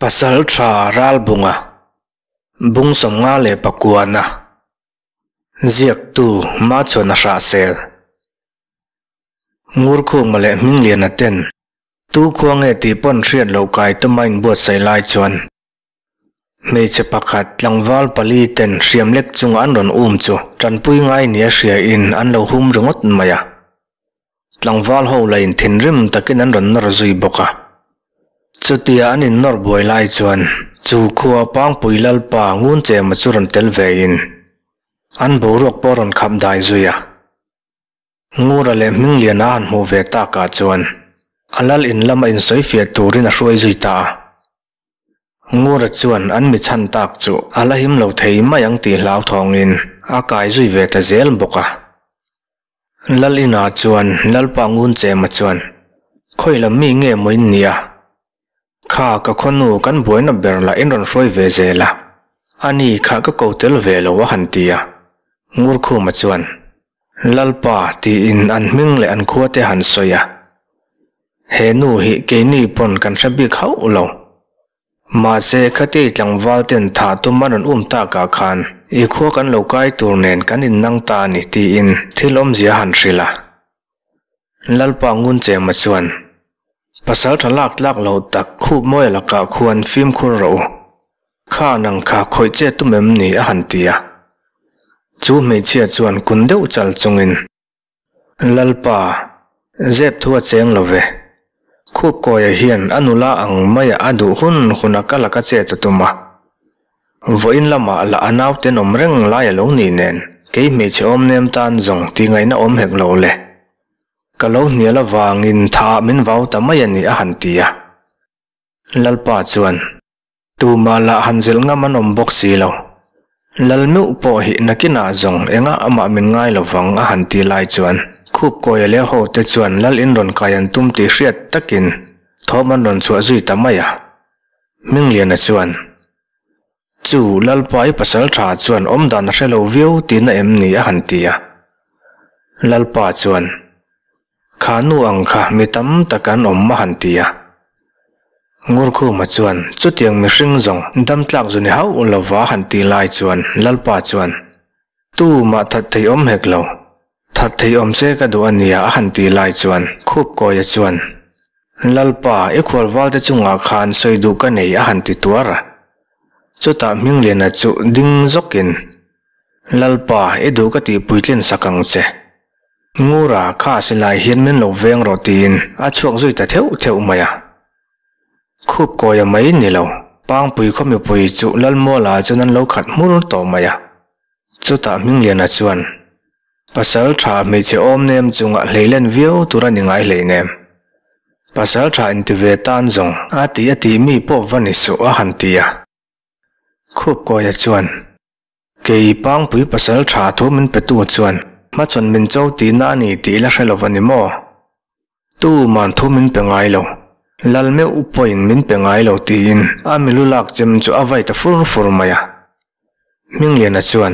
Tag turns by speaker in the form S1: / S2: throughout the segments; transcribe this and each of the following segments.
S1: Pasaltha Ralbunga, Bung 59-na, Ziaktu Machhuana Hrahsel, Ngurkhuma leh Hmingliana ten tu khua nge tih pawn hriat loh kai tuma inbuatsaih lai chuan hmeichhe pakhat tlangval pali ten hriam lek chunga an rawn um chu tanpui ngai nia hria in an lo hum ringawt mai a. Tlangval ho la in thinrim takin an rawn nawr zui bawk a. Chutia an in nawr buai lai chuan chu khua Pangpui Lalpa ngun chema chu rawn tel ve in an boruak pawh rawn khap dai zui a. Ngura leh Hmingliana a han hmuh ve takah chuan a lal in lama insawi fiah turin a hruai zui ta a. Ngura chuan an mi chhan tak chu a la him lo thei mai ang tih hlauthawngin a kai zui ve ta zel bawk a. Lal inah chuan Lalpa ngun chema chuan, Khawi lam mi nge maw in nia? Kha ka khawnu kan buaina ber lah in rawn hruai ve zel a, ani kha ka ko tel ve lo a han ti a. Ngurkhuma chuan, Lalpa tiin an hming leh an khua te han sawi a. He nu hi keini pawn kan hre bik hauh lo. Mahse khati tlangval ten thah tum a rawn um takah khan i khua kan lo kai tur nen kan innang ta a ni tiin thil awmzia a han hrilh a. Lalpa Ngunchema chuan, Pasal tha lak tlak lo tak khup mawi lakah khuan fimkhur rawh u. Kha nang kha khawih che tum em ni a han ti a. Chu hmeichhia chuan kun deuh chal chungin, Lalpa, zep thu a cheng lo ve. Khup kawia hian a nula ang maia a duh hun hun a kal a ka chet a tum a. Vawiin lamah lah a nauten awm reng lai a lo nih nen, kei hmeichhe awm nem tan zawng tih ngaihna awm hek lo le. Ka lo hnial avangin tha ah min vau ta mai a ni a han ti a. Lalpa chuan, Tumah lah han zilh ngam an awm bawk si lo. Lal meuh pawh hi nakinah zawng engah amah min ngai lo vang a han ti lai chuan khup kawia leh ho te chuan lal in rawn kai an tum tih hriat takin thawm an rawn chhuah zui ta mai a. Hmingliana chuan, Chu Lalpa i pasal tha chuan awmdan a hre lo viau tihna em ni a han ti a. Lalpa chuan, Kha nu ang kha mi tam tak an awm a han ti a. Ngurkhuma chuan chutiang mihring zawng dam tlak zu ni hauh lova han ti lai chuan Lalpa chuan, Tu mah that thei awm hek lo, that thei awm che ka duh a nia a han ti lai chuan Khupkawia chuan, Lalpa, i khualvalte chungah khan sawi duh ka nei a han ti tuar a. Chutah Hmingliana chu ding zawkin, Lalpa, i duh ka tih puitlin sak ang che. Ngura, kha silai hian min lo veng rawh tiin a chhuak zui ta theuh theuh mai a. Khup kawia mai ni lo, Pangpui khaw mipui chu Lalmuala chuan an lo khat hmur tawh mai a. Chutah Hmingliana chuan, Pasal tha hmeichhe awm nem chungah hleilen viau tur a ni ngai hleinem. Pasal tha inti ve tan zawng a ti a tih mi pawh va ni suh a han ti a. Khup kawia chuan, Kei Pangpui pasal tha thu min petu chuan hmachhawn min cho tihna a ni tih la hre lo va ni maw? Tu man thu min pe ngai lo, lal meuh pawhin min pe ngai lo tiin a milu lak chem chu a vai ta fur fur mai a. Hmingliana chuan,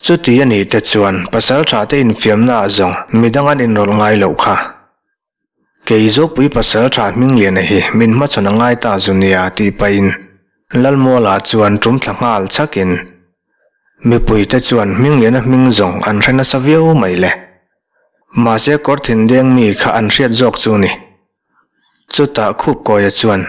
S1: Chuti a nih te chuan pasal tha te infiamna ah zawng midang an inrawlh ngai loh kha. Kei Zopui pasal tha Hmingliana hi min hmachhawn a ngai ta zu nia tih pahin Lalmuala chuan tum thla nghal chhakin mipuite chuan Hmingliana hming zawng an hre nasa viau mai le. Mahse kawr thin deng mi kha an hriat zawk chu ni. Chutah Khupkawia chuan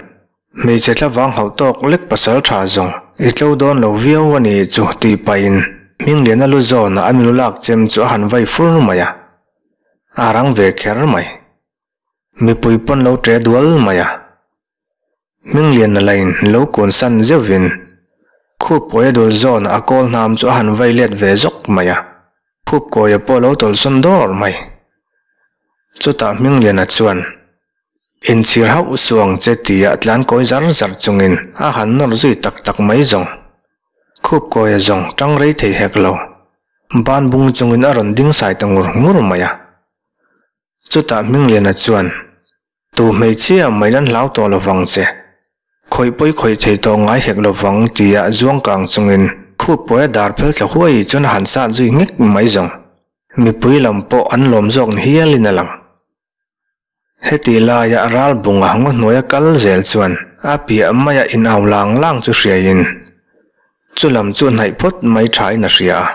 S1: hmeichhe thlavang hauh tawk lek pasal tha zawng i tlo dawn lo viau a ni chu tih pahin Hmingliana lu zawnah a milu lak chem chu a han vai fur mai a. A rang ve kher mai. Mipui pawn lo ṭe dual mai a. Hmingliana lain lo kun san zeuhvin khup kawia dul zawn a kawl hnam chu a han vai let ve zawk mai a. Khup kawia pawh lo tawlhsawn dawr mai. Chutah Hmingliana chuan inchhir hauh suh ang che tia tlan kawi zar zar chungin a han nawr zui tak tak mai zawng. Khup kawia zawng ṭang rei thei hek lo. Ban bung chungin a rawn ding sai ta ngur ngur mai a. Chutah Hmingliana chuan, Tu hmeichhia mai lan hlau tawh lovang che. Khawih pawi khawih thei tawh ngai hek lovang tia zuang kang chungin khup pawia dar phel thla huai chuan a han sat zui nghek mai zawng. Mipui lam pawh an lawm zawk ni hialin a lang. Heti laia ral bunga ngaw hnuaia kal zel chuan A piah maia inau lang lang chu hriaiin chu lam chu hnaih phawt mai thain a hria a.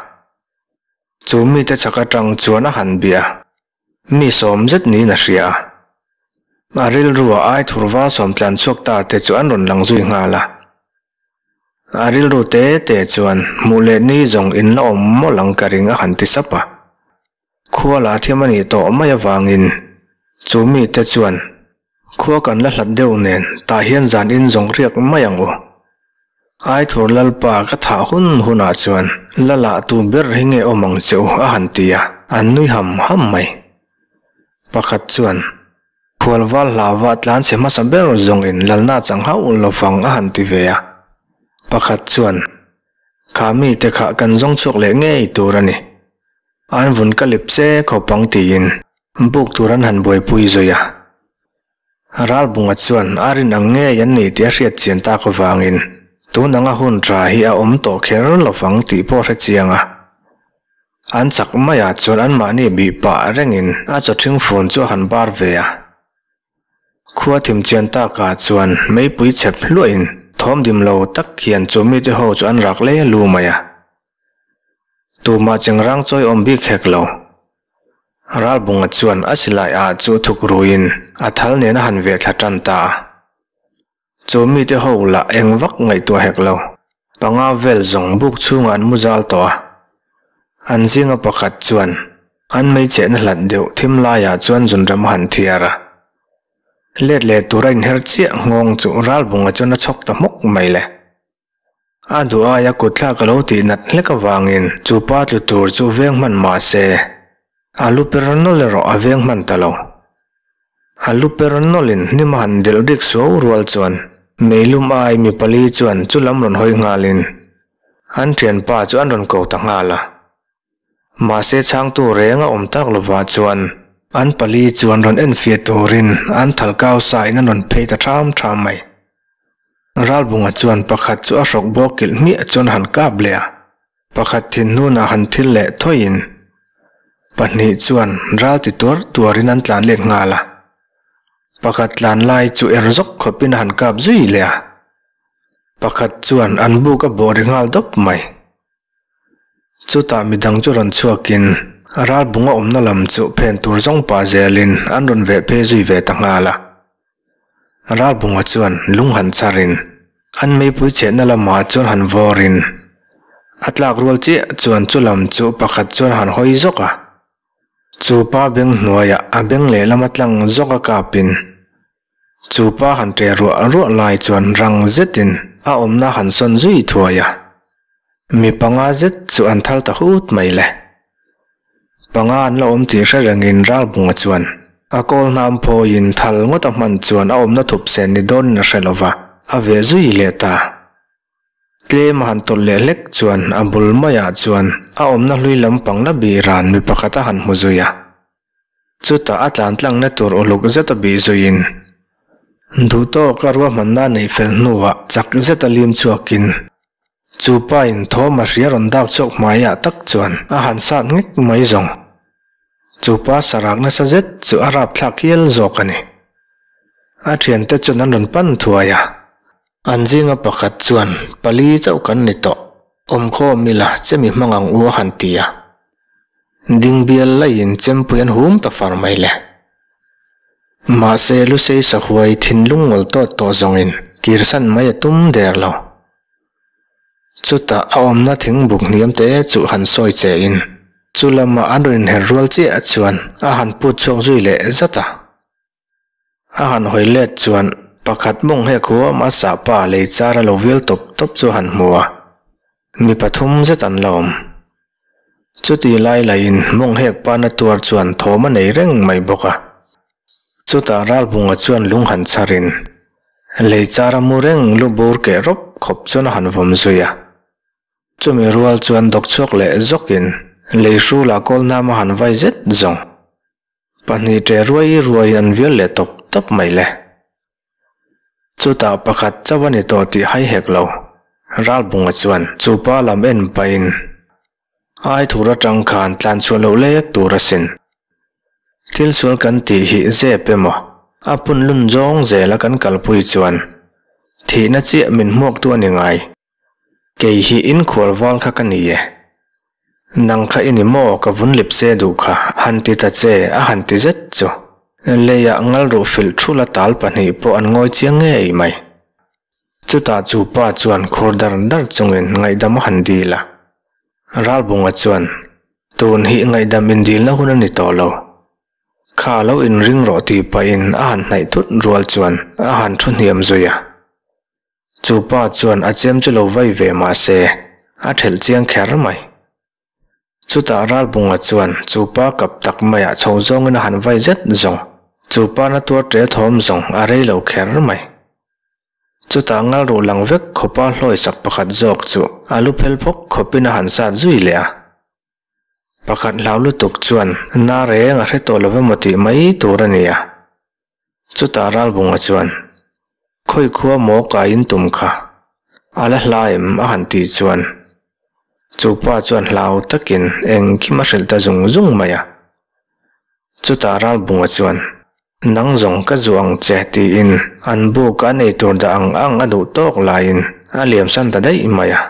S1: Chu mite chak atang chuan a han bia. Mi sawm zet niin a hria a. A rilrua ai thur val sawm tlan chhuak ta te chu an rawn lang zui nghal a. A rilru te te chuan hmuh leh ni zawng in la awm mawlh ang ka ring a han ti sap a. Khua la thiam a nih tawh mai avangin chu mite chuan khua kan la hlat deuh nen tah hian zan in zawng riak mai ang u. Aithur Lalpa ka thah hun hunah chuan la lah tu ber hi nge awm ang che u a han ti a, an nui ham ham mai. Pakhat chuan Phualval hlauva tlan chhe hmasa ber zawngin lalna chang hauh lovang a han ti ve a. Pakhat chuan, Kha mite kha kan zawng chhuak leh ngei tur a ni. An vun ka lip se khawp ang tiin buk tur an han buaipui zui a. Ralbunga chuan a rin ang ngei an ni tih a hriat chian tak avangin tun anga hun tha hi a awm tawh kher lovang tih pawh a hre chiang a. An chak maiah chuan anmahni bih pah rengin a chawṭhing fun chu a han bar ve a. Khua thim chian takah chuan meipui chep hluahin thawm dim lo tak hian chu mite ho chu an rak le lu mai a. Tumah chengrang chawi awm bik hek lo. Ralbunga chuan a silai ah chu thuk ruiin a thal nen a han veh thla tan ta a. Chu mite ho lah eng vak ngaihtuah hek lo. Panga vel zawng buk chhungah an mu zal tawh a. An zinga pakhat chuan an meichehna hlat deuh thim laiah chuan zunram a han thiar a. Let leh tur a inher chiah nghawng chu Ralbunga chuan a chhawk ta hmawk mai le. A duh aia kutthlak a lo tih nat hlek avangin chu pa tlu tur chu veng hman mah se, a lu per nawlh erawh a veng hman ta lo. A lu per nawlhin hnim a han delh rik suau rual chuan meilum ai mi pali chuan chu lam rawn hawi nghalin an thianpa chu an rawn ko ta nghal a. Mahse chhangtu reng a awm tak lovah chuan an pali chuan rawn enfiah turin an thal kau sain an rawn phei ta ṭham ṭham mai. Ralbunga chuan pakhat chu a hrawk bawk kilh hmiah chuan a han kap leh a, pakhat thin hnunah han thil leh thawiin pahnih chuan ral ti tuar tuarin an tlan let nghal a. Pakhat tlan lai chu er zawk khawpin a han kap zui leh a, pakhat chuan an buk a bawh ri nghal dawp mai. Chutah midang chu rawn chhuakin Ralbunga awmna lam chu phen tur zawng pah zelin an rawn veh phei zui ve ta nghal a. Ralbunga chuan lung han charin an meipui chehna lamah chuan han vawrin a tlak rual chiah chuan chu lam chu pakhat chuan han hawi zawk a. Chu pa beng hnuaiah a beng lehlam a tlang zawk a kapin chu pa han ṭe ruah ruah lai chuan rang zetin a awmna han sawn zui thuai a. Mi panga zet chu an thal ta hut mai le. Panga an la awm tih hre rengin Ralbunga chuan a kawl hnam phawiin thal ngawt a hman chuan a awmna thup sen ni dawnin a hre lo va, a ve zui leh ta. Tlem a han tawlh leh hlek chuan a bul maiah chuan a awmna hlui lampang la bih ran mi pakhat a han hmu zui a. Chutah a tlan tlangna tur uluk zet a bih zuiin duhtawk a ruahmanna a neih fel hnuah chak zet a lim chhuakin chu pain thawm a hria rawn dak chhuak hmaiah tak chuan a han sat ngek mai zawng. Chu pa sarak nasa zet chu a rapthlak hial zawk a ni. A thiante chuan an rawn pan thuai a, an zinga pakhat chuan pali chauh kan ni tawh, awmkhawm ila chemi hmang ang u a han ti a. Ding bial laiin chempui an hum ta far mai le. Mahse Lusei sahuai thinlung ngawl tawt tawh zawngin kirsan mai a tum der lo. Chutah a awmna thingbuk hniam te chu han sawi che in chu lama an rawn inher rual chiah chuan a han put chhuak zui leh zat a. A han hawi let chuan pakhat mawng hek huam a sahpa lei char a lo vial tawp tawp chu a han hmu a, mi pathum zet an la awm. Chuti lai laiin mawng hek pana tuar chuan thawm a nei reng mai bawk a. Chutah Ralbunga chuan lung han chharin lei char a mu reng lu bur keh rawp khawp chuan a han vawm zui a. Chumi rual chuan dawk chhuak leh zawkin lei hrulah kawl hnam a han vai zet zawng. Pahnih ṭe ruai ruaiin an vial leh tawp tawp mai le. Chutah pakhat chauh a ni tawh tih hai hek lo. Ralbunga chuan chu pa lam en pahin ai thur atang khan tlan chhuah loh lek tur asin. Thil sual kan tih hi zep emaw a pun lun zawng zela kan kalpui chuan. Thihna chiah min hmuaktu a ni ngai. Kei hi in khual val kha ka ni e. Nang kha i ni maw ka vun lip se duh kha han ti ta che a han ti zet chu. Leiah ngal ruh filh thul a tal pahnih pawh an ngawi chiang ngei mai. Chutah chu pa chuan khur dar dar chungin ngaihdam a han dil a. Ralbunga chuan, Tun hi ngaihdam indilna hun a ni tawh lo. Kha lo inring rawh tih pahin a han hnaih thut rual chuan a han thu hniam zui a. Chu pa chuan a chem chu lo vai ve mah se a thelh chiang kher mai. Chutah Ralbunga chuan chu pa kap tak maiah chho zawngin a han vai zet zawng. Chu pa na tuar ṭe thawm zawng a rei lo kher mai. Chutah ngalruh lang vek khawpa hlawi sak pakhat zawk chu a lu phel phawk khawpin a han sat zui leh a. Pakhat hlau lutuk chuan na reng a hre tawh lo emaw tih mai tur a ni a. Chutah Ralbunga chuan, Khawi khua maw kaiin tum kha? A la hla em? a han tih chuan chu pa chuan hlau takin engkim a hrilh ta zung zung mai a. Chutah Ralbunga chuan, Nang zawng ka zu ang che tiin an buk a nei tur dah ang ang a duh tawk laiin a liamsan ta daih mai a.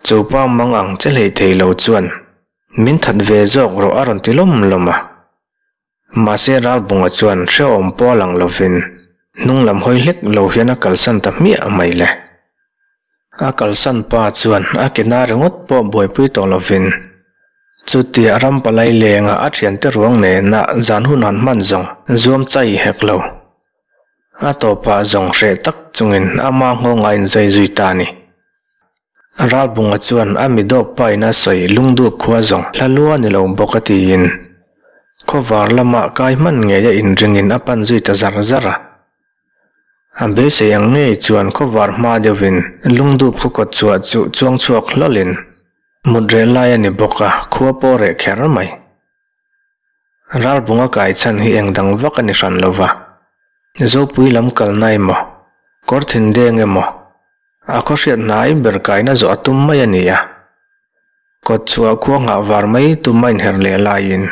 S1: Chu pa mang ang che hlei thei lo chuan min that ve zawk rawh a rawn ti lawm lawm a. Mahse Ralbunga chuan hrehawm pawh a lang lovin hnung lam hawi hlek lo hian a kalsan ta hmiah mai le. A kalsan pa chuan a ke na ringawt pawh buaipui tawh lovin chutia ram palai lenga a thiante ruang nena zan hun han hman zawng zuam chai hek lo. A tawpah zawng hreh tak chungin ama nghawng a inzai zui ta a ni. Ralbunga chuan a mi dawp pain a sawi lungdup khua zawng hla lua ni lo bawk a tiin khawvar lamah kai hman ngei a inringin a pan zui ta zar zar a. A beisei ang ngei chuan khawvar hma deuhin lungdup khaw kawt chhuah chu chuang chhuak hlawlin mut reh lai a ni bawk a, khua pawh reh kher mai. Ralbunga kai chhan hi eng dang vak a ni hran lo va, Zopui lam kalna emaw, kawr thin deng emaw, a khaw hriat hnai ber kaina zawh a tum mai a ni a. Kawt chhuah khua nghah var mai tum a inher leh laiin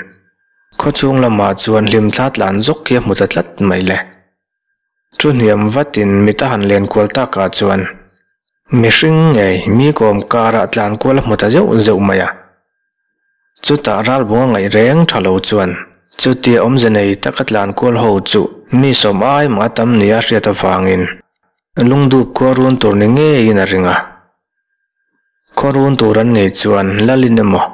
S1: khaw chhung lamah chuan hlimthla tlan zawk hi a hmu ta tlat mai le. Thu hniam vatin mit a han len kual takah chuan mihring ngei mi kawm karah tlan kual a hmu ta zeuh zeuh mai a. Chutah ralbunga ngaih reng tha lo chuan chutia awmze nei taka tlan kual ho chu mi sawm ai mah tam nia hriat avangin lungdup khua run tur ni ngeiin a ring a. Khaw run tur an nih chuan Lalin emaw,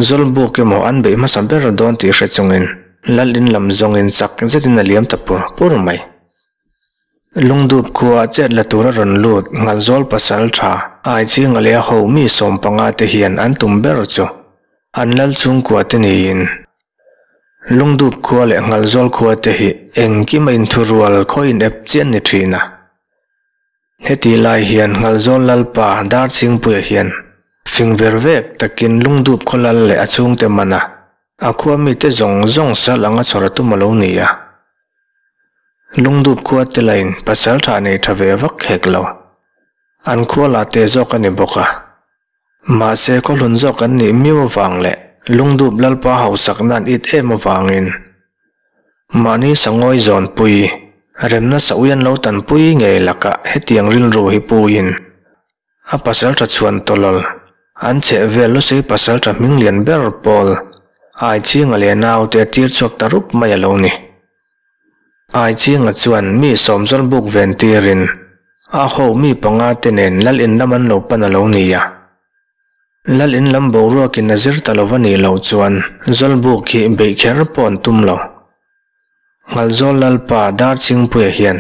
S1: Zawlbuk emaw an beih hmasa ber dawn tih hre chungin Lalin lam zawngin chak zetin a liam ta pur pur mai. Lungdup khua chet la tura rawn lut Nghalzawl pasal tha Aichhinga leh a ho mi 15 te hian an tum ber chu an lal chhungkua te niin Lungdup khua leh Nghalzawl khua te hi engkim a inthurual khaw inep chian ni thin a. Heti lai hian Nghalzawl Lalpa Darchhingpuia hian fing ver vek takin lungdup khaw lal leh a chhungte man a, a khua mite zawng zawng sal anga chhawr a tum a lo ni a. Lungdup khua te lain pasal tha nei tha ve vak hek lo. An khua la te zawk a ni bawk a. Mahse khaw hlun zawk an nih miau avang leh lungdup Lalpa hausak nan it em avangin Mahni sangawi zawnpui, remna saui an lo tanpui ngei lakah hetiang rilru hi puiin a pasaltha chhuan tawlawl an chheh vel lusei pasaltha hming lian ber pawl Aichhinga leh naute a tir chhuak ta rup mai a lo ni. Aichhinga chuan mi sawmzawl buk ven tirin a ho mi panga te nen lal in lam an lo pan a lo ni a. Lal in lam boruakin a zir ta lo a nih loh chuan Zawlbuk hi beih kher pawh an tum lo. Nghalzawl Lalpa Darchhingpuia hian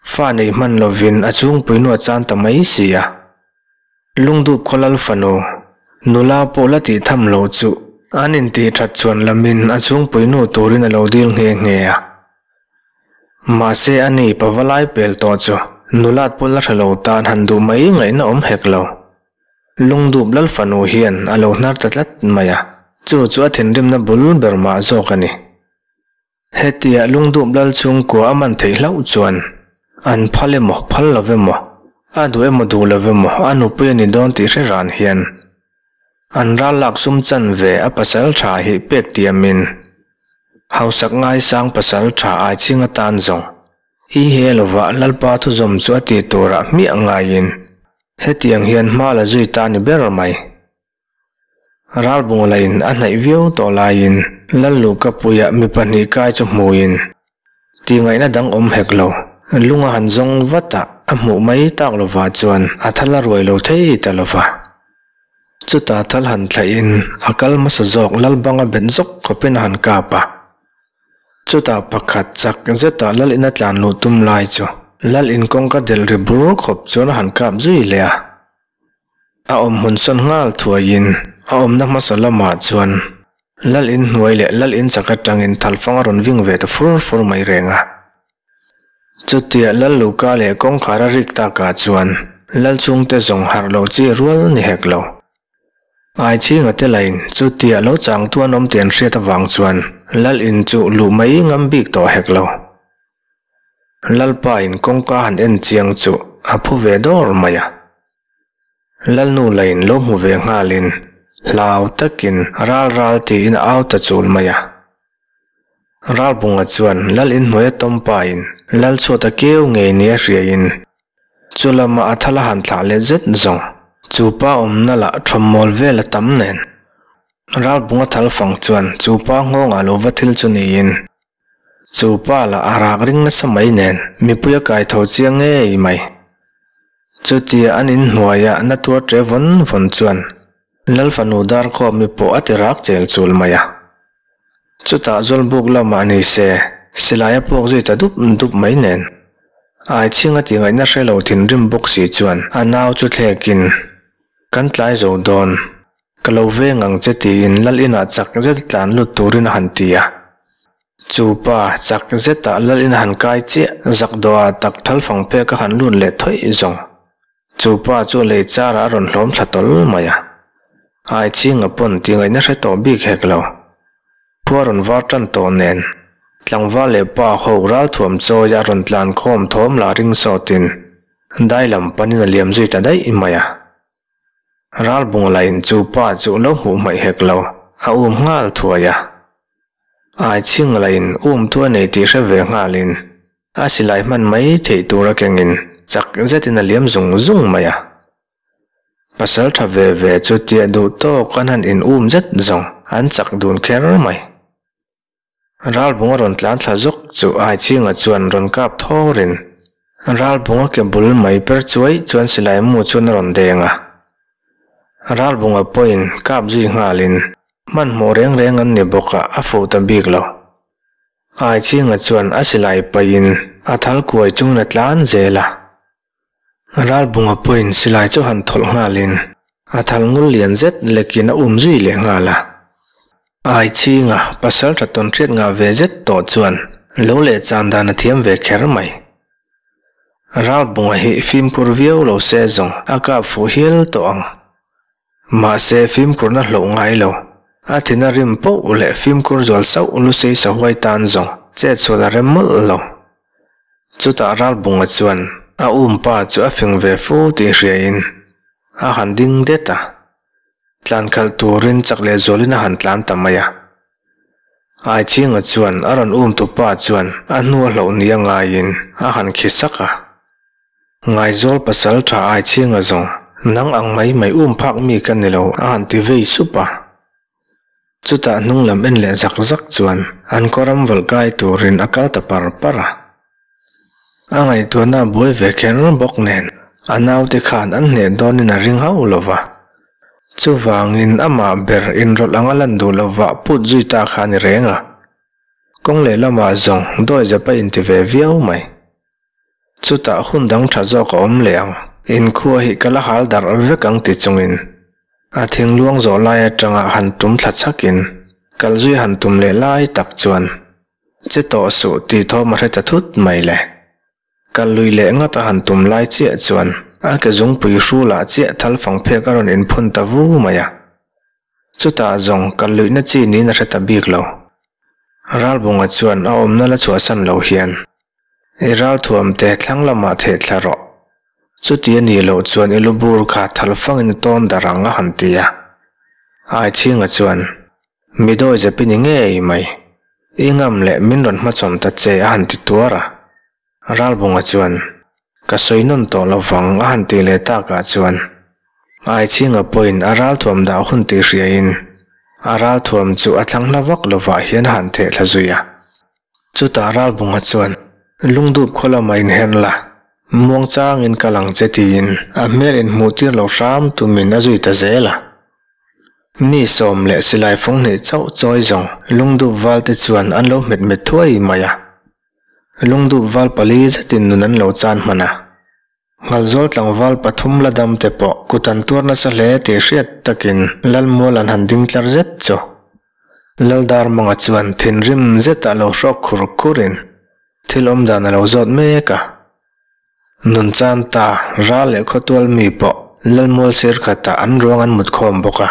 S1: fa neih hman lovin a chhungpui nu a chan ta mai si a. Lungdup khaw Lal fanu nula pawh la tih tham loh chu an intih that chuan lamin a chhungpui nu turin a lo dil nghe nghe a. Mahse a ni pavalai pel tawh chu nulat pawh la hre lo tan han duh mai ngaihna awm hek lo. Lungdup Lal fanu hian a lo hnar ta tlat mai a, chu chu a thinrimna bul ber mah zawk a ni. Hetia Lungdup Lal chhungkua a man theih hlauh chuan an phal emaw phal lo emaw, a duh emaw duh lo emaw a nupui a ni dawn tih hre ran hian an ral lak sum chan ve a pasal tha hi pek tiamin hausak ngaisang pasal tha ai chhing atan zawng. I he lova Lalpa thuzawm chu a ti turah hmiah ngaiin hetiang hian hma la zui ta ni ber mai. Ralbunga lain a hnaih viau tawh laiin Lalluhkapuia mi pahnih kai chu hmuin Tihngaihna dang awm hek lo. Lung a han zawng vat a, a hmuh mai tak lovah chuan a thal a ruai lo thei ta lo va. Chutah thal han thlaihin a kal hmasa zawk Lalbanga bet zawk khawpin a han kap a. Chutah pakhat chak zetah Lal ina tlan luh tum lai chu Lal in kawngka delh ri bur khawp chuan a han kap zui leh a. A awm hmun sawn nghal thuaiin a awmna hmasa lamah chuan Lal in hnuai leh Lal in chak atangin thalfang a rawn ving ve ta fur fur mai reng a. Chutia Lal Luka leh kawngkhar a rik takah chuan Lal chhungte zawng harh loh chi rual ni hek lo. Aichhinga te lain chutia lo changtu an awm tih an hriat avang chuan Lal in chu luh mai ngam bik tawh hek lo. Lalpa in kawngka han en chiang chu a phu ve dawr mai a. Lalnu lain lo hmu ve nghalin hlau takin ral ral tiin a au ta chul mai a. Ralbunga chuan Lal inhnuaia tawmpa in Lal chhuat a keu ngei nia hriain chu lama a thal a han thlah let zet zawng chu pa awmna lah thawmmawl vel a tam nen. Ralbunga thal fang chuan chu pa nghawngah lo va thil chu niin Chu pa lah a rak ring nasa mai nen mipui a kai tho chiang ngei mai. Chutia an inhnuaia na tuar ṭe vawn vawn chuan Lal fanu Darkhawm mi pawh a ti rak chel chul mai a. Chutah Zawlbuk lamah ni se silai a puak zui ta dup dup mai nen Aichhinga ti ngaihna hre lo thinrim bawk si chuan a nau chu thlekin Kan tlai zo dawn. Ka lo veng ang che tiin Lal inah chak zet tlan lut turin a han ti a. Chu pa chak zetah Lal in a han kai chiah zak dawhah tak thal fang pek a han lut leh thawih zawng. Chu pa chu lei charah a rawn hlawm thla tawl mai a. Aichhinga pawn ti ngaihna hre tawh bik hek lo. Khua rawn var tan tawh nen tlangval leh pa ho ralthuam chawi a rawn tlan khawm thawm lah ring sawtin dai lam panin a liam zui ta daih mai a. Ralbunga lain chu pa chu lo hmuh hmaih hek lo, a um nghal thuai a. Aichhinga lain um thu a nei tih hre ve nghalin a silai hman mai theih tur a kengin chak zetin a liam zung zung mai a. Pasal tha ve ve chu tiah duh tawk an han in um zet zawng an chak dun kher mai. Ralbunga rawn tlan thla zawk chu Aichhinga chuan rawn kap thawrin Ralbunga ke bul mai per chuai chuan silai mu chuan a rawn deng a. Ralbunga pawhin kap zui nghalin hmanhmawh reng reng an ni bawk a a fuh ta bik lo. Aichhinga chuan a silai paihin a thal kuai chungin a tlan zel a. Ralbunga pawhin silai chu han thawlh nghalin a thal ngul lian zet lekin a um zui leh nghal a. Aichhinga pasal tha tawn hriat ngah ve zet tawh chuan lo leh chan dan a thiam ve kher mai. Ralbunga hi fimkhur viau lo se zawng a kap fuh hial tawh ang. Mahse fimkhurna hlauh ngai lo. A thin a rim poh leh fimkhur zual sauh Lusei sahuai tan zawng chet sual a rem mawlh lo. Chutah Ralbunga chuan a um pa chu a fing ve fu tih hriain a han ding det a. Tlan khalh turin chak leh zualin a han tlan ta mai a. Aichhinga chuan a rawn um tu pa chuan a hnu a hlauh ni a ngaiin a han khi sak a. Ngaizawl pasal tha Aichhinga zawng, nang ang mai mai um phak mi ka ni lo a han ti vei sup a. Chutah hnung lam en leh zak zak chuan an kawram vawlh kai turin a kal ta par par a. A ngaihtuahna a buai ve kher bawk nen a naute khan an hneh dawnin a ring hauh lo va. Chuvangin amah ber inrawlh anga lan duh lovah put zui ta kha a ni reng a. Kawng lehlamah zawng dawi zep a inti ve viau mai. Chutah hun dang tha zawk a awm leh ang. Inkhua hi ka la hal darh vek ang ti chungin a thingluang zawh lai atanga han tum thla chhakin kal zui han tum leh lai tak chuan che tawh suh tih thawm a hre ta thut mai le. Kal lui leh ngat a han tum lai chiah chuan a ke zungpui hrulah chiah thal fang phek a rawn inphun ta vu mai a. Chutah zawng kal luihna chi niin a hre ta bik lo. Ralbunga chuan a awmna la chhuahsan lo hian I ralthuam te thlang lamah theh thla rawh. Chuti a nih loh chuan i lu bur kha thal fangin a tawn darh ang a han ti a. Aichhinga chuan, Mi dawi zep i ni ngei mai. I ngam leh min rawn hmachhawn ta che a han ti tuar a. Ralbunga chuan, Ka sawi nawn tawh lo vang a han tih leh takah chuan Aichhinga pawhin a ralthuam dah hun tih hriain a ralthuam chu a thlang hla vak lovah hian a han theh thla zui a. Chutah Ralbunga chuan, Lungdup khaw lamah inher la, muang changin kal ang che tiin a hmel inhmuh tir lo hram tumin a zui ta zel a. Mi sawm leh silai fawng hnih chauh chawi zawng lungdup valte chuan an lo hmet met thuai mai a. Lungdup val pali zetin nun an lo chan hman a. Nghalzawl tlangval pathum la dam te pawh kut an tuar nasa hle tih hriat takin Lalmual an han ding tlar zet chu. Laldarmanga chuan thinrim zetah lo hrawk khur khurin thil awmdan a lo zawt mek a. Nun chan ta, ral leh khawtual mi pawh Lalmual sir khatah an ruang an mut khawm bawk a.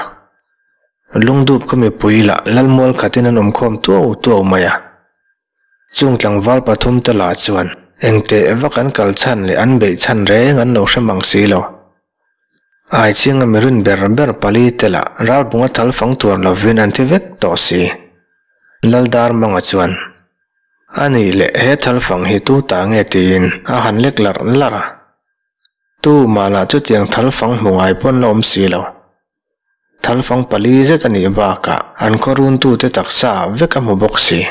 S1: Lungdup khaw mipui lah Lalmual khatin an awm khawm tuau tuau mai a. Chung tlangval pathum te lah chuan engteh vak an kal chhan leh an beih chhan reng an lo hre mang si lo. Aichhinga mirin ber ber pali te lah ralbunga thal fang tuar lovin an thi vek tawh si. Laldarmanga chuan A nih leh he thalfang hi tu ta nge tiin a han lek larh larh a. Tu mah lah chutiang thalfang hmu ngai pawn la awm si lo. Thalfang pali zet a nih bakah an khaw runtute taksa vek a hmu bawk si.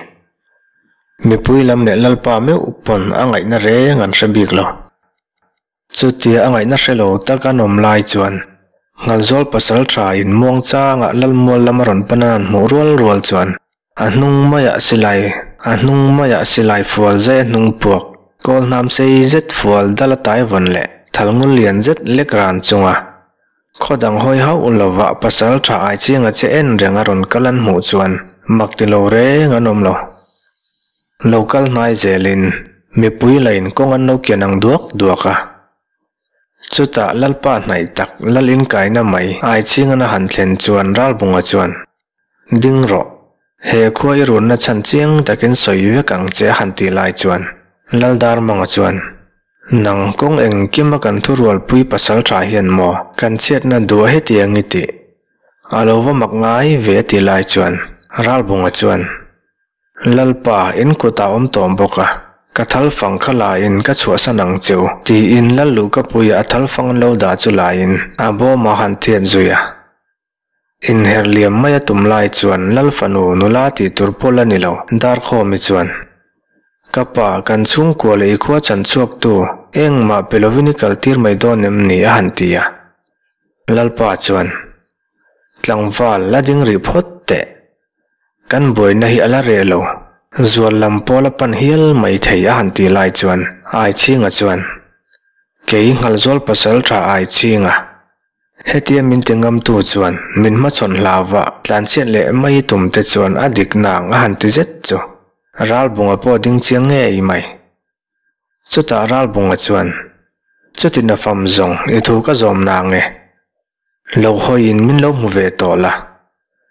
S1: Mipui lam leh Lalpa meuh pawn a ngaihna reng an hre bik lo. Chutia a ngaihna hre lo tak an awm lai chuan Nghalzawl pasal tha in muang changah Lalmual lama rawn pan an hmuh rual rual chuan a hnung maiah silai a hnung maiah silai fual zai a hnung puak kawl hnam sei zet fual dal a tai vawn leh thal ngul lian zet lek ran chunga khaw dang hawi hauh lovah pasal tha ai chianga che en reng a rawn kal an hmuh chuan mak ti lo reng an awm lo. Lo kal hnai zelin mipui lain kawng an lo kian ang duak duak a. Chutah Lalpa hnaih tak Lal inkaina mai Aichhingan a han thlen chuan Ralbunga chuan, Ding rawh, he khua i runna chhan chiang takin sawi vek ang che a han tih lai chuan Laldarmanga chuan, Nang kawng engkima kan thurualpui pasal tha hian maw kan chhiatna duah hetiang i tih? A lo va mak ngai ve a tih lai chuan Ralbunga chuan, Lalpa, in kutah awm tawh bawk a, ka thal fang kha laiin ka chhuahsan ang che u, tiin Lal Luhkapuia a thal fang an lo dah chu laiin a bawmah han thiat zui a. Inher liam mai a tum lai chuan Lal fanu nula tih tur pawh la ni lo, Darkhawmi chuan, Ka pa, kan chhungkua leh i khua chan chhuaktu, engmah pe lovin i kaltir mai dawn em ni? a han ti a. Lalpa chuan, Tlangval, la ding rih phawt teh. Kan buaina hi a la reh lo, zual lam pawl a pan hial mai thei a han tih lai chuan Aichhinga chuan, Kei Nghalzawl pasal tha Aichhinga, hetia min ti ngamtu chuan min hmachhawn hlauva tlanchhiat leh mai tum te chuan a dik nang a han ti zet chu Ralbunga pawh ding chiang ngei mai. Chutah Ralbunga chuan, Chutin a fam zawng i thu ka zawm nang e. Lo hawiin min lo hmu ve tawh la.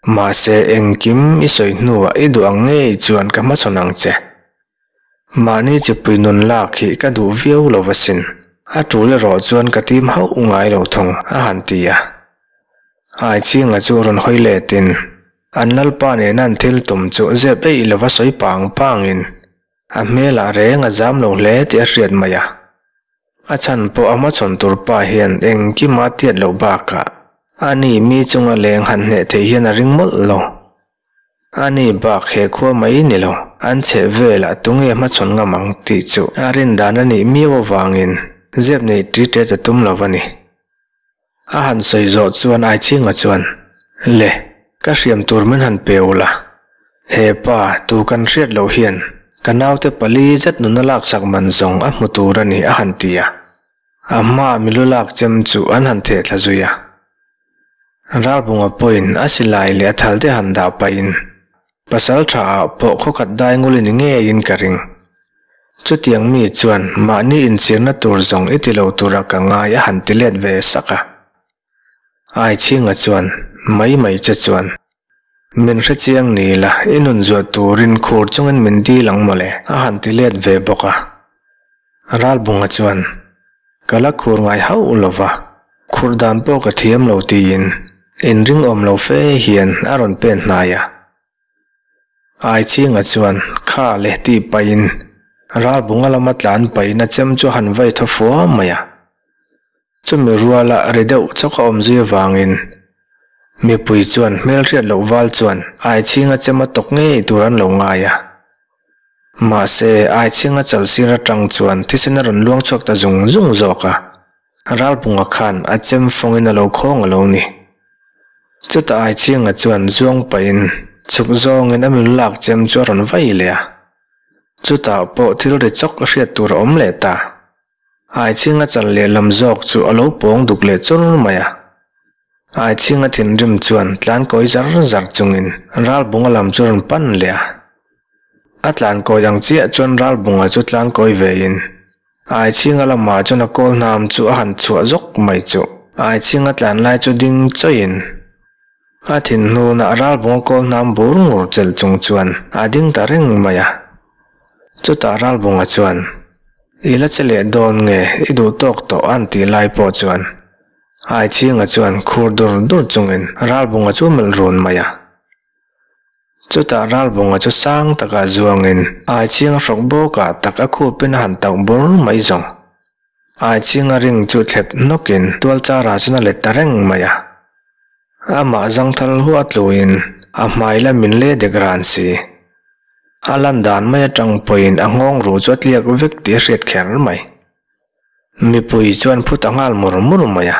S1: Mahse engkim i sawi hnuah i duh ang ngei chuan ka hmachhawn ang che. Mahni chipui nun lak hi ka duh viau lo asin. A tul erawh chuan ka tim hauh ngai lo thung, a han ti a. Aichhinga chu rawn hawi letin an lalpa nena an thil tum chu zep eih lova sawi pang pangin a hmelah reng a zam lo hle tih a hriat mai a. A chhan pawh a hmachhawn tur pa hian engkima tiat loh bakah ani mi chunga leng han hneh theih hian a ring mawlh lo. Ani bak he khua mai ni lo, an chheh velah tunge hmachhawn ngam ang tih chu a rin dan a nih miau avangin zep neih ṭi ṭet a tum lo a ni. A han sawi zawh chuan Aichhinga chuan, Le, ka hriam tur min han pe ula. He pa, tu kan hriat loh hian ka naute pali zet nuna laksak man zawng a hmu tur a ni a han ti a. A hmaa milu lak chem chu an han theh thla zui a. Ralbunga pawhin a silai leh a thal te han dah pahin pasal tha ah pawh khawkhat dai ngul i ni ngeiin ka ring. Chutiang mi chuan mahni inchirna tur zawng i ti lo tura ka ngai a han ti let ve sak a. Aichhinga chuan, Mai mai che chuan, min hre chiang ni la, i nun zuah turin khur chungin min dil ang mawle, a han ti let ve bawk a. Ralbunga chuan, Ka la khur ngai hauh lo va, khur dan pawh ka thiam lo tiin inring awm lo fe hian a rawn pen hnai a. Aichhinga chuan, Kha le tih pahin Ralbunga lama tlan pahin a chem chu a han vai thaw fua mai a. Chumi ruala ri deuh chawk a awm zui avangin mipui chuan hmelhriat loh val chuan Aichhinga chem a tawk ngei tur an lo ngai a. Mahse, Aichhinga chal sir atang chuan thisen a rawn luang chhuak ta zung zung zawk a. Ralpunga khan a chem fawngin a lo khawng a lo ni. Chutah Aichhinga chuan zuang pahin chhuk zawngin a min lak chem chu a rawn vai leh a. Chutah pawh thil ri chawk a hriat tur a awm leh ta. Aichhinga chal lehlam zawk chu a lo pawng duk leh chur mai a. Aichhinga thinrim chuan tlan kawi zar zar chungin Ralbunga lam chu a rawn pan leh a. A tlan kawi ang chiah chuan Ralbunga chu tlan kawi vein Aichhinga lamah chuan a kawl hnam chu a han chhuah zawk mai chu. Aichhinga tlan lai chu ding chawiin a thinhnunah Ralbunga kawl hnam bur ngur chelh chung chuan a ding ta reng mai a. Chutah Ralbunga chuan, I la che leh dawn nge i duh tawk tawh an tih lai pawh chuan Aichhinga chuan khur dur dur chungin Ralbunga chu melh run mai a. Chutah Ralbunga chu sang takah zuangin Aichhinga hrawk bawkah tak a khupin a han tauh bur mai zawng. Aichhinga ring chu thlep hnawkin tualchara chuan a let ta reng mai a. Amah zangthal huah tluin a hmai la min le dek ran si. A lan dan mai atang pawhin a nghawng ruh chu a tliak vek tih a hriat kher mai. Mipui chuan phut a nghal mur mur mai a.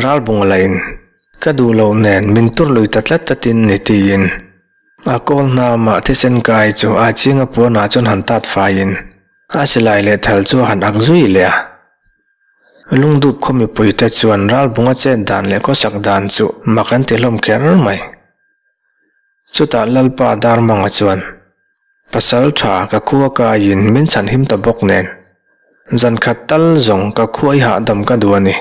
S1: Ralbung lahin ka duh loh nen min tur lui ta tlat tatin ni tiin a kawl hnamah thisen kai chu a chinga puanah chuan han tat faiin a silai leh thal chu a han ak zui leh a. Lungdup khaw mipuite chuan Ralbunga chet dan leh khawsak dan chu mak an ti hlawm kher mai. Chutah Lalpa Darmanga chuan, Pasal tha ka khua kaiin min chhan him ta bawk nen, zan khat tal zawng ka khua i hahdam ka duh a ni,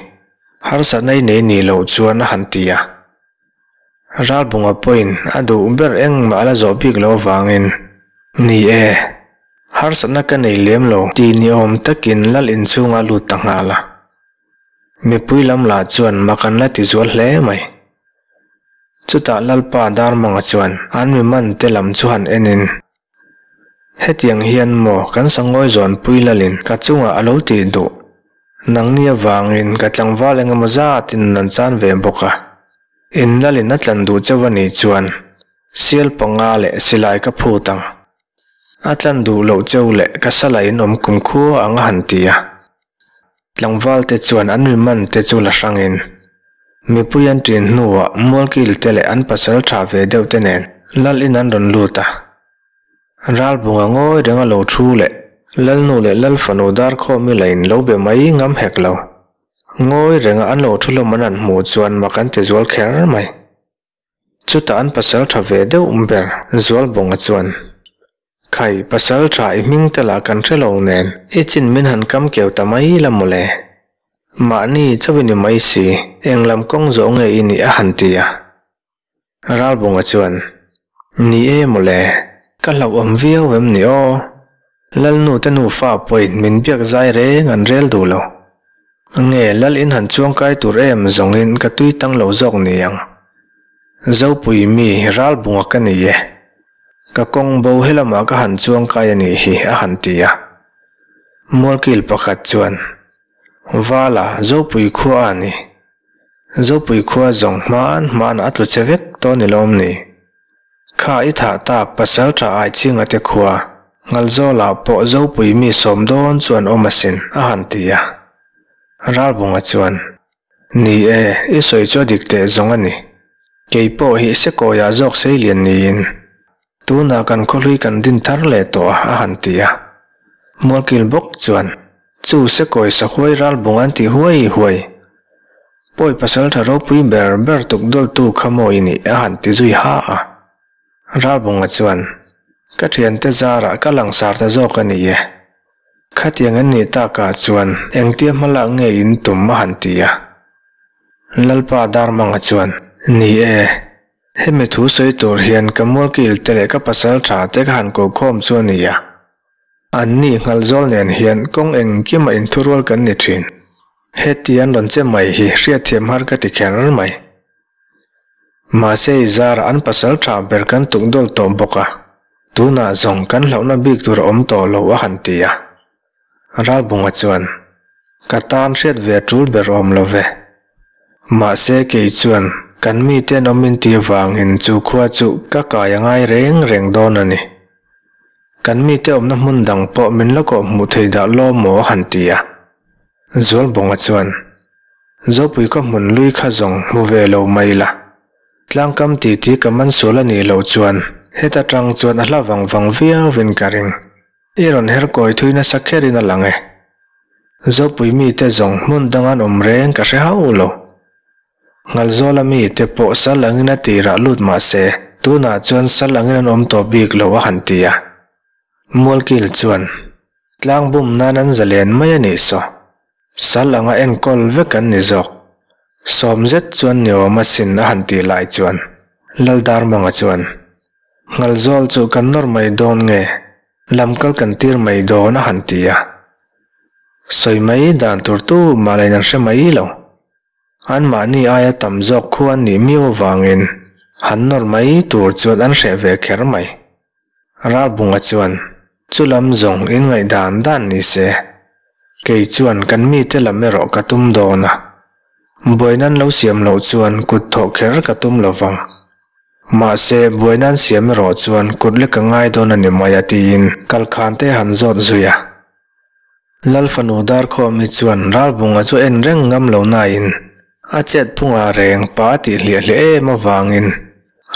S1: harsatna i nei nih loh chuan a han ti a. Ralbunga pawhin a duh ber engmah a la zawh bik loh avangin, Ni e, harsatna ka nei lem lo ti ni awm takin Lal inchhunga lut ta nghal a. Mipui lam lah chuan mak an la ti zual hle mai. Chutah Lalpa Darmanga chuan an mi man te lam chu han en in, Hetiang hian maw kan sangawi zawnpui lalin ka chungah a lo tih duh? Nangni avangin ka tlangval eng emaw zatin an chan ve bawk a, in lalin a tlan duh chauh a nih chuan sial panga leh silai ka phut ang. A tlan duh loh cheu leh ka sala in awm kumkhua ang a han ti a. Tlangval te chuan an mi man te chu la hrangin mipui an ṭin hnuah Mualkil te leh an pasal ṭha ve deuh te nen Lal in an rawn lut a. Ralbunga ngawi renga lo ṭhu leh Lalnu leh Lalfanu Darkhawmi la in lo be mai ngam hek lo. Ngawi renga an lo ṭhu hlawm an han hmuh chuan mak an ti zual kher mai. Chutah an pasal tha ve deuh ber Zualbawnga chuan, Khai, pasal tha i hming te lah kan hre lo nen, i chin min han kam keu ta mai la mawle. Mahni chauh i ni mai si, eng lam kawng zawh nge i nih a han ti a. Ralbawnga chuan, Ni e mawle, ka hlauhawm viau em ni aw. Lalnu te nufa pawhin min biak zai reng an rel duh lo. Nge lal in han chuangkai tur em zawngin ka tui tang lo zawk ni ang. Zopui mi ralbunga ka ni e. Ka kawng bo helamah ka han chuangkai a nih hi a han ti a. Mualkil pakhat chuan, Vala, Zopui khua a ni. Zopui khua zawng hman hmanah a tlu che vek tawh ni lawm ni. Kha i thah tak pasal tha ai chinga te khua, Ngalzawlah pawh Zopui mi sawm dawn chu an awm asin, a han ti a. Ralbunga chuan, Ni e, i sawi chu a dik teh zawng a ni. Kei pawh hi Sekawiah zawk seilian niin, tunah kan khawhlui kan din thar leh tawh a, a han ti a. Mualkil bawk chuan, Chu Sekawi sahuai Ralbunga an ti huai huai. Pawi pasal tha ropui ber ber tuk dawltu kha maw i nih a han ti zui ha a. Ralbunga chuan, Ka thiante zarah ka langsar ta zawk a ni e. Khatiang an nih takah chuan engtia hmalak nge in tum a han ti a. Lalpa Darmanga chuan, Ni e, hemi thu sawi tur hian ka mualkil te leh ka pasal tha te ka han kokhawm chu a ni a. An ni Nghalzawl nen hian kawng engkima inthurual kan ni thin. Heti an rawn che mai hi hriatthiam har ka ti kher mai. Mahse i zarah an pasal tha ber kan tuk dawl tawh bawk a. Tunah zawng kan hlauhna bik tur a awm tawh lo a han ti a. Ralbunga chuan, Ka tan hriat ve a tul ber awm lo ve. Mahse kei chuan kan mite an awm inti avangin chu khua chu ka kai a ngai reng reng dawn a ni. Kan mite awmna hmun dang pawh min la kawh hmuh thei dah lawm maw a han ti a. Zualbawnga chuan, Zopui ka hmun lui kha zawng hmu ve lo mai la. Tlangkam titi ka man sual a nih loh chuan heta tang chuan a hla vang vang viauin ka ring. I rawn her kawi thui nasa kherin a lang e. Zopui mite zawng hmun dang an awm reng ka hre hauh lo. Nghalzawla mite pawh sal angin a tirah lut mah se, tunah chuan sal angin an awm tawh bik lo a han ti a. Mualkil chuan, Tlang bum nan an zalen mai a nih saw. Sal anga enkawl vek an ni zawk. Sawm zet chuan ni awm asin a han tih lai chuan Laldarmanga chuan, Nghalzawl chu kan nawr mai dawn nge? Lam kal kan tir mai dawn a han ti a. Sawi mai dan tur tu mah lain an hre mai lo. Anmahni aia tam zawk khu an nih miau avangin han nawr mai tur chuan an hreh ve kher mai. Ralbunga chuan chu lam zawng in ngaih dan dan ni se. Kei chuan kan mite lam erawh ka tum dawn a. Buaina an lo siam loh chuan kut thawh kher ka tum lo vang. Mahse, buaina an siam erawh chuan kut lek a ngai dawn a ni mai a tiin kalkhan te han zawt zui a. Lal fanu Darkhawmi chuan Ralbunga chu en reng ngam lo nain a chet phungah reng pa a tih hliah hliah em avangin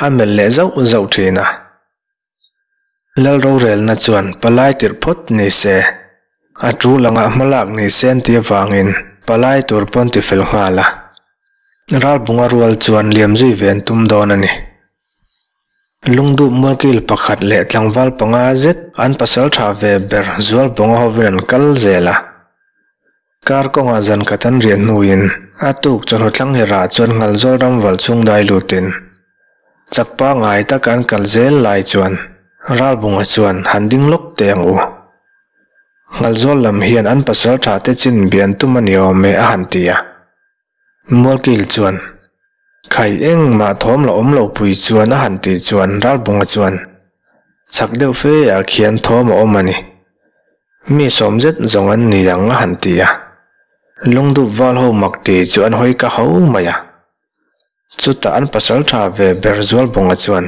S1: a melh leh zauh zauh thin a. Lal rorelna chuan palai tirh phawt ni se, a tul angah hmalak ni se an tih avangin palai tur pawn ti fel nghal a. Ralbunga rual chuan liam zui ve an tum dawn a ni. Lungdup mualkil pakhat leh tlangval panga zet an pasal tha ve ber Zualbawnga hovin an kal zel a. Kar kawngah zan khat an riah hnuin a tuk chawhnu thlang herah chuan Nghalzawl ram valh chhung dai lutin chak pangngai taka an kal zel lai chuan Ralbunga chuan han ding lawk teh ang u. Nghalzawl lam hian an pasal tha te chin bian tum a ni awm e a han ti a. Mualkil chuan, Khai engmah thawm la awm lo pui chuan a han tih chuan Ralbunga chuan, Chak deuh fe ah khian thawm a awm a ni. Mi sawm zet zawng an ni ang a han ti a. Lungdup val ho mak ti chu an hawi ka ho mai a. Chutah an pasal tha ve ber Zualbunga chuan,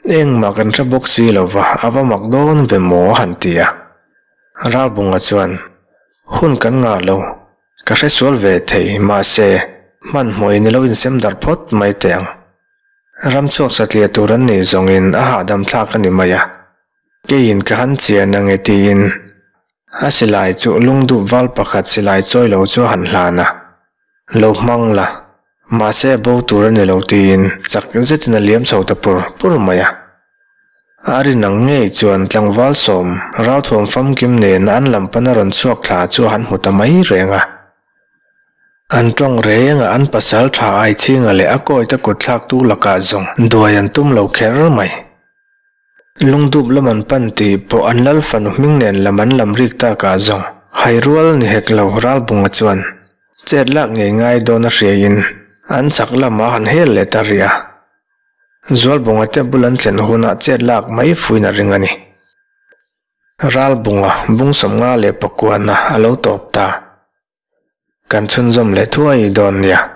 S1: Engmah kan hre bawk si lo va, a va mak dawn ve maw a han ti a. Ralbunga chuan, Hun kan ngah lo, ka hre sual ve thei, mahse, hmanhmawhin i lo insem darh phawt mai teh ang. Ramchhuak satliah tur an nih zawngin a hahdam thlak a ni mai a, keiin ka han chian ang e tiin a silai chu lungdup val pakhat silai chawi lo chu a han hlan a. Lo hmang la, mahse a bo tur a ni lo tiin chak zetin a liam chho ta pur pur mai a. A rin ang ngei chuan tlangval sawm ralthuam famkim nen an lam pana rawn chhuak thla chu a han hmu ta mai reng a. An tawng reng a, an pasal tha Aichhinga leh a kawita kutthlaktu lakah zawng duai an tum lo kher mai. Lungdup lam an pan tih pawh an lal fanu hming nen lam an lam rik takah zawng hai rual ni hek lo Ralbunga chuan chet lak ngei ngai dawn a hriain an chak lamah a han hel leh ta rih a. Zualbunga te bul an thlen hunah chet lak mai fuin a ring a ni. Ralbunga bung 54 a lo tawp ta. Kan chhunzawm leh thuai dawn nia.